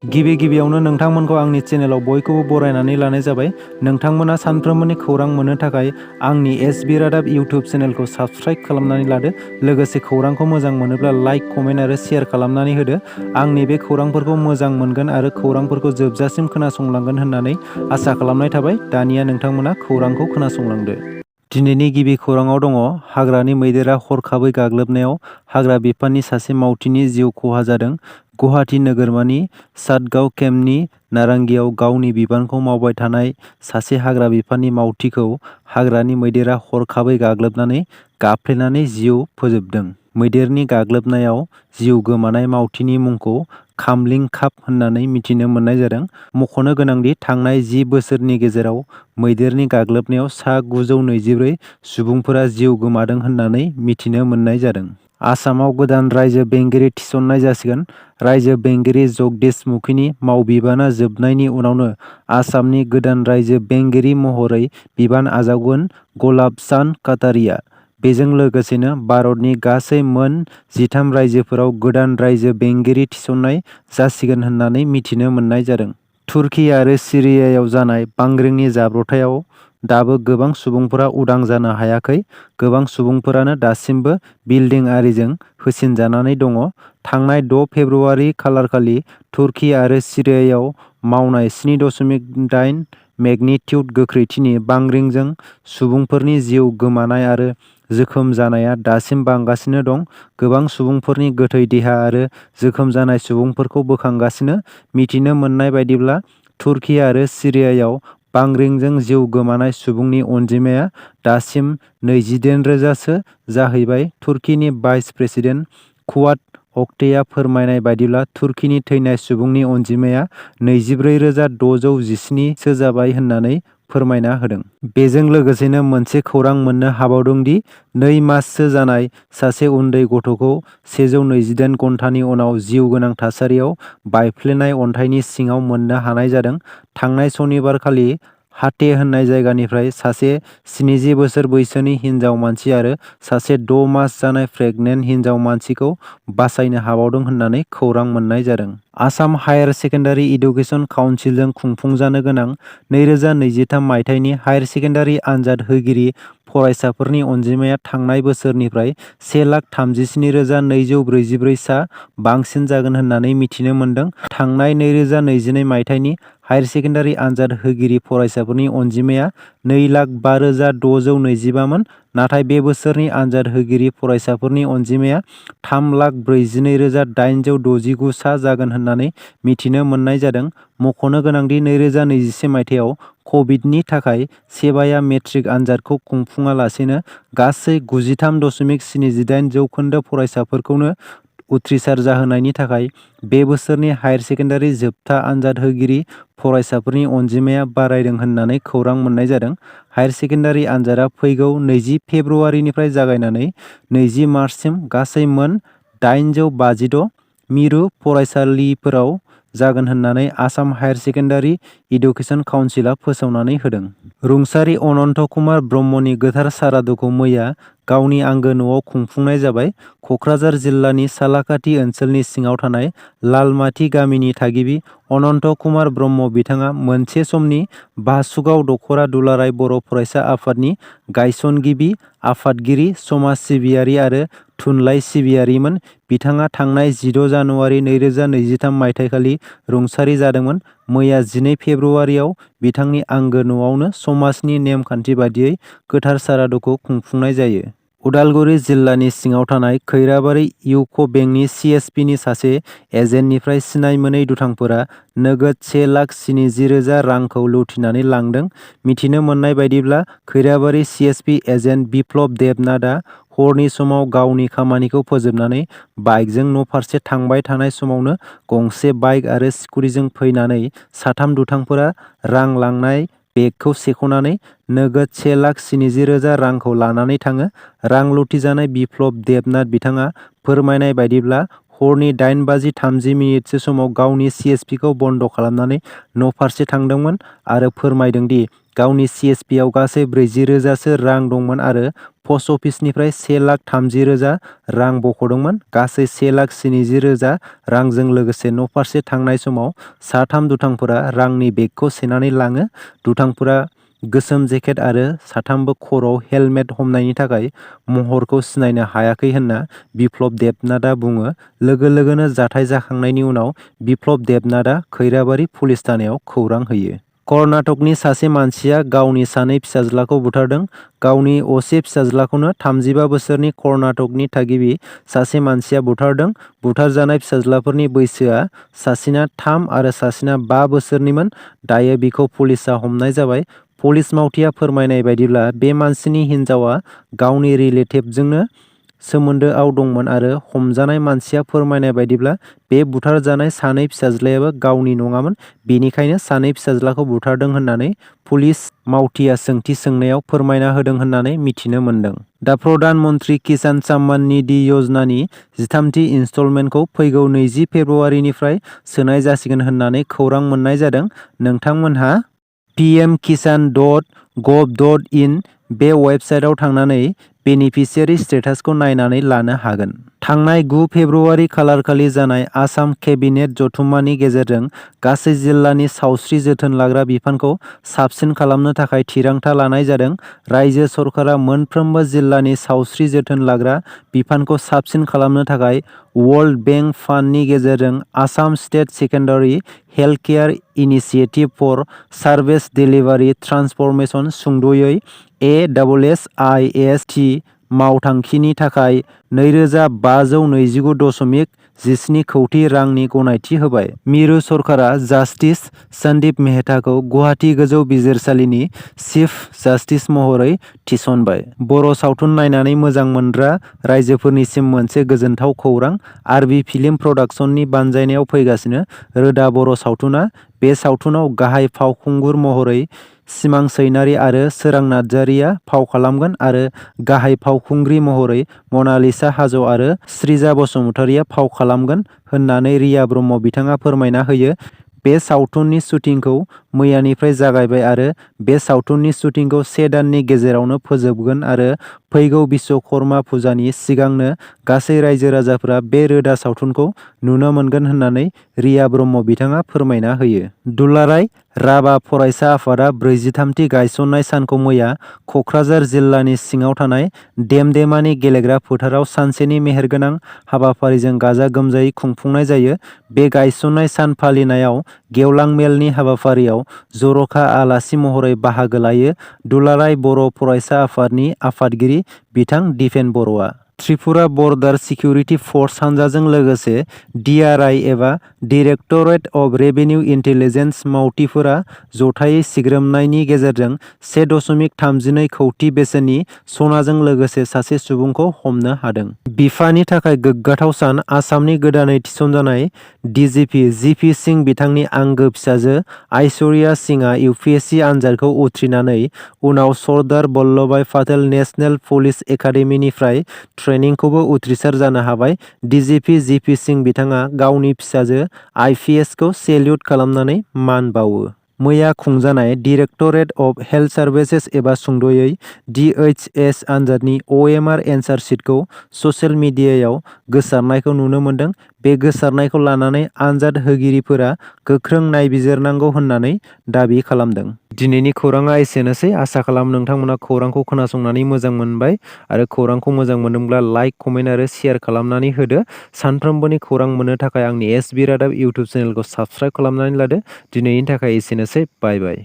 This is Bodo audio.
गिबियावनो नोंथांमोनखौ आंनि चेनेलाव बयखौबो बरायनानै लानाय जाबाय। नोंथांमोना सानफ्रोमबोनि खौरां मोननो थाखाय आंनि एसबि रादाब इउटिउब चेनेलखौ साबस्क्राइब खालामनानै लादो। लोगोसे खौरांखौ मोजां मोनोब्ला लाइक, कमेन्ट आरो शेयार खालामनानै होदो। आंनि बे खौरांफोरखौ मोजां मोनगोन आरो खौरांफोरखौ जोबजासिम खोनासंलांगोन होननानै आसा खालामनाय थाबाय। दानिया नोंथांमोना खौरांखौ खोनासंलांदो। दिनैनि गिबि खौराङाव दङ, हाग्रानि मैदेरा हरखाबै गाग्लोबनायाव हाग्रा बिफाननि सासे मावथिनि जिउ खहा जादों। गुवाहाटि नोगोरमानि सातगाव केम्पनि नारांगियाव गावनि बिबानखौ मावबाय थानाय सासे हाग्रा बिफाननि मावथिखौ हाग्रानि मैदेरा हरखाबै गाग्लोबनानै गाफ्लेनानै जिउ फोजोबदों। मैदेरनि गाग्लोबनायाव जिउ गोमानाय मावथिनि मुंखौ खामलिं काप होननानै मिथिनो मोननाय जादों। मख'नो गोनांदि थांनाय 10 बोसोरनि गेजेराव मैदेरनि गाग्लोबनायाव सा 924 सुबुंफोरा जिउ गोमादों होननानै मिथिनो मोननाय जादों। आसामाव गोदान रायजो बेंगिरि थिसननाय जासिगोन। रायजो बेंगिरि जगदीश मुखीनि मावबिबाना जोबनायनि उनावनो आसामनि गोदान रायजो बेंगिरि महरै बिबान आजावगोन गलाब चान्द काटारिया। बेजों लोगोसेनो भारतनि गासै मोन 13 रायजोफोराव गोदान रायजो बेंगिरि थिसननाय जासिगोन होननानै मिथिनो मोननाय जादों। तुर्की आरो सिरियायाव जानाय बांग्रिंनि जाब्रबथायाव दाबो गोबां सुबुंफोरा उदां जानो हायाखै। गोबां सुबुंफोरानो दासिमबो बिल्डिं आरिजों होसिनजानानै दङ। थांनाय 6 फेब्रुआरि खालारखालि तुर्की आरो सिरियायाव मावनाय 7.8 मेगनिटिउड गोख्रैथिनि बांग्रिंजों सुबुंफोरनि जिउ गोमानाय आरो जोखोम जानाया दासिम बांगासिनो दं। गोबां सुबुंफोरनि गोथै देहा आरो जोखोम जानाय सुबुंफोरखौ बोखांगासिनो। मिथिनो मोननाय बायदिब्ला तुर्की आरो सिरियायाव बांग्रिंजों जिउ गोमानाय सुबुंनि अनजिमाया दासिम 28,000सो जाहैबाय। तुर्कीनि भाइस प्रेसिडेन्ट कुवाट अक्टेआ फोरमायनाय बायदिब्ला तुर्कीनि थैनाय सुबुंनि अनजिमाया 24,617सो जाबाय होननानै फोरमायना होदों। बेजों लोगोसेनो मोनसे खौरां मोननो हाबावदों दि 2 माससो जानाय सासे उन्दै गथ'खौ 128 घन्टानि उनाव जिउ गोनां थासारियाव बायफ्लेनाय अन्थाइनि सिङाव मोननो हानाय जादों। थांनाय सनिबारखालि हाटे होननाय जायगानिफ्राय सासे 70 बोसोर बैसोनि हिनजाव मानसि आरो सासे 6 मास जानाय प्रेगनेन्ट हिनजाव मानसिखौ बासायनो हाबावदों होननानै खौरां मोननाय जादों। आसाम हायार सेकेन्डारि इडुकेसन काउन्सिलजों खुंफुंजानो गोनां 2023 मायथाइनि हायार सेकेन्डारि आनजाद होगिरि फरायसाफोरनि अनजिमाया थांनाय बोसोरनिफ्राय 1,37,244 सा बांसिन जागोन होननानै मिथिनो मोनदों। थांनाय 2022 मायथाइनि हायार सेकेन्डारि आनजाद होगिरि फरायसाफोरनि अनजिमाया 2,05,625 मोन। नाथाय बे बोसोरनि आनजाद होगिरि फरायसाफोरनि अनजिमाया 3,42,869 सा जागोन होननानै मिथिनो मोननाय जादों। मख'नो गोनांदि 2021 मायथाइयाव कभिडनि थाखाय सेबाया मेट्रिक आनजादखौ खुंफुङालासेनो गासै 93.78 जौखोन्दो फरायसाफोरखौनो उथ्रिसार जाहोनायनि थाखाय बे बोसोरनि हायार सेकेन्डारि जोबथा आनजाद होगिरि फरायसाफोरनि अनजिमाया बारायदों होननानै खौरां मोननाय जादों। हायार सेकेन्डारि आनजादा फैगौ 20 फेब्रुआरिनिफ्राय जागायनानै 20 मार्चसिम गासै मोन 856 मिरु फरायसालिफोराव जागोन होननानै आसाम हायार सेकेन्डारि इडुकेसन काउन्सिलआ फोसावनानै होदों। रुंसारि अनन्त कुमार ब्रह्मनि गोथार सारादुखौ मैया गावनि आंगो न'आव खुंफुंनाय जाबाय। क'क्राझार जिल्लानि सालाकाथि ओनसोलनि सिङाव थानाय लालमाथि गामिनि थागिबि अनन्त कुमार ब्रह्म बिथाङा मोनसे समनि बासुगाव दख'रा दुलाराय बर' फरायसा आफादनि गायसनगिरि, आफादगिरि, समाज सिबियारि आरो थुनलाइ सिबियारिमोन। बिथाङा थांनाय 16 जानुवारि 2023 मायथाइखालि रुंसारि जादोंमोन। मैया 12 फेब्रुआरियाव बिथांनि आंगो न'आवनो समाजनि नेमखान्थि बादियै गोथार सारादुखौ खुंफुंनाय जायो। उदालगुरि जिल्लानि सिङाव थानाय खैराबारि इउक' बेंकनि सिएसपिनि सासे एजेन्टनिफ्राय सिनाय मोनै दुथांफोरा नोगोद 1,70,000 रांखौ लुथिनानै लांदों। मिथिनो मोननाय बायदिब्ला खैराबारि सिएसपि एजेन्ट बिप्लब देबनाथआ हरनि समाव गावनि खामानिखौ फोजोबनानै बाइकजों न' थांबाय थानाय समावनो गंसे बाइक आरो स्कुटिजों फैनानै साथाम दुथांफोरा रां लांनाय बेगखौ सेख'नानै नोगोद 1,70,000 रांखौ लानानै थाङो। रां लुथिजानाय बिप्लब देबनाथ बिथाङा फोरमायनाय बायदिब्ला हरनि 8:30 समाव गावनि सिएसपिखौ बन्द' खालामनानै न' फारसे थांदोंमोन आरो फोरमायदों दि गावनि CSPआव गासै 40,000सो रां दंमोन आरो पस्ट अफिसनिफ्राय 1,30,000 रां बख'दोंमोन। गासै 1,70,000 रांजों लोगोसे न'फारसे थांनाय समाव साथाम दुथांफोरा रांनि बेगखौ सेनानै लाङो। दुथांफोरा गोसोम जेकेट आरो साथामबो खर'आव हेलमेट हमनायनि थाखाय महरखौ सिनायनो हायाखै होनना बिप्लब देबनाथआ बुङो। लोगो लोगोनो जाथाय जाखांनायनि उनाव बिप्लब देबनाथआ खैराबारि पुलिस थानायाव खौरां होयो। कर्नाटकनि सासे मानसिया गावनि सानै फिसाज्लाखौ बुथारदों। गावनि असे फिसाज्लाखौनो 35 बोसोरनि कर्नाटकनि थागिबि सासे मानसिया बुथारदों। बुथारजानाय फिसाज्लाफोरनि बैसोआ सासेना 3 आरो सासेना 5 बोसोरनिमोन। दायो बिखौ पुलिसआ हमनाय जाबाय। पुलिस मावथिआ फोरमायनाय बायदिब्ला बे मानसिनि हिनजावआ गावनि रिलेटिभजोंनो सोमोन्दोआव दंमोन आरो हमजानाय मानसिया फोरमायनाय बायदिब्ला बे बुथारजानाय सानै फिसाज्लायाबो गावनि नङामोन, बेनिखायनो सानै फिसाज्लाखौ बुथारदों होननानै पुलिस मावथिआ सोंथि सोंनायाव फोरमायना होदों होननानै मिथिनो मोन्दों। दा प्रधान मन्त्रि किसान सम्मान निधि य'जनानि 13थि इनस्टलमेन्टखौ फैगौ 20 फेब्रुआरिनिफ्राय सोनाय जासिगोन होननानै खौरां मोन्नाय जादों। नोंथांमोनहा pmkisan.gov.in बे वेबसाइटआव थांनानै बेनिफिशियारि स्टेटासखौ नायनानै लानो हागोन। थांनाय 9 फेब्रुआरि खालारखालि जानाय आसाम केबिनेट जथुम्मानि गेजेरजों गासै जिल्लानि सावस्रि जोथोन लाग्रा बिफानखौ साबसिन खालामनो थाखाय थिरांथा लानाय जादों। रायजो सरकारा मोनफ्रोमबो जिल्लानि सावस्रि जोथोन लाग्रा बिफानखौ साबसिन खालामनो थाखाय वर्ल्ड बैंक फान्डनि गेजेरजों Assam state secondary health care initiative for service delivery transformation सुंद'यै ASSIST मावथांखिनि थाखाय 2,529.17 कौटि रांनि गनायथि होबाय। मिरु सरकारा जास्टिस सन्दीप मेहताखौ गुवाहाटी गोजौ बिजिरसालिनि चिफ जास्टिस महरै थिसनबाय। बर' सावथुन नायनानै मोजां मोनग्रा रायजोफोरनिसिम मोनसे गोजोनथाव खौरां। आरबि फिल्म प्रडाक्शननि बानजायनायाव फैगासिनो रोदा बर' सावथुना। बे सावथुनाव गाहाय फावखुंगुर महरै सिमां सैनारि आरो सोरां नार्जारिया फाव खालामगोन आरो गाहाय फावखुंग्रि महरै मनालिसा हाज' आरो श्रीजा बसुमतारिया फाव खालामगोन होननानै रिया ब्रह्म बिथाङा फोरमायना होयो। बे सावथुननि शुटिंखौ मैयानिफ्राय जागायबाय आरो बे सावथुननि शुटिंखौ 1 दाननि गेजेरावनो फोजोबगोन आरो फैगौ बिश्वकर्मा फुजानि सिगांनो गासै रायजो राजाफोरा बे रोदा सावथुनखौ नुनो मोनगोन होननानै रिया ब्रह्म बिथाङा फोरमायना होयो। दुलाराय राभा फरायसा आफादा 43थि गायसननाय सानखौ मैया क'क्राझार जिल्लानि सिङाव थानाय देमदेमानि गेलेग्रा फोथाराव सानसेनि मेहेरगोनां हाबाफारिजों गाजा गोमजायै खुंफुंनाय जायो। बे गायसननाय सान फालिनायाव गेवलां मेलनि हाबाफारियाव जर'खा आलासि महरै बाहागो लायो दुलाराय बर' फरायसा आफादनि आफादगिरि बिथां दिपेन बर'आ। त्रिपुरा बर्डार सिकिउरिटि फर्स हानजाजों लोगोसे DRI एबा डाइरेक्टरेट अफ रेभिनिउ इन्टेलिजेन्स मावथिफोरा जथायै सिग्रोमनायनि गेजेरजों 1.32 कौटि बेसेननि सनाजों लोगोसे सासे सुबुंखौ हमनो हादों। बिफानि थाखाय गोग्गाथाव सान। आसामनि गोदानै थिसनजानाय DGP GP सिंह बिथांनि आंगो फिसाजो आइश्वर्या सिंहआ UPSC आनजादखौ उथ्रिनानै उनाव सरदार बल्लभभाई पाटेल नेशनेल पुलिस एकाडेमीनिफ्राय ट्रेनिंखौबो उथ्रिसार जानो हाबाय। DGP GP सिंह बिथाङा गावनि फिसाजो IPSखौ सेल्युट खालामनानै मान बावो। मैया खुंजानाय डाइरेक्टरेट अफ हेल्थ सार्भिसेस एबा सुंद'यै DHS आनजादनि OMR एन्सार शीटखौ ससियेल मिडियायाव गोसारनायखौ नुनो मोन्दों। बे गोसारनायखौ लानानै आनजाद होगिरिफोरा गोख्रों नायबिजिरनांगौ होननानै दाबि खालामदों। दिनैनि खौराङा एसेनोसै। आसा खालामो नोंथांमोना खौरांखौ खोनासंनानै मोजां मोनबाय आरो खौरांखौ मोजां मोनदोंब्ला लाइक, कमेन्ट आरो शेयार खालामनानै होदो। सानफ्रोमबोनि खौरां मोननो थाखाय आंनि SB रादाब इउटुब चेनेलखौ साबस्क्राइब खालामनानै लादो। दिनैनि थाखाय एसेनोसै। बाय बाय।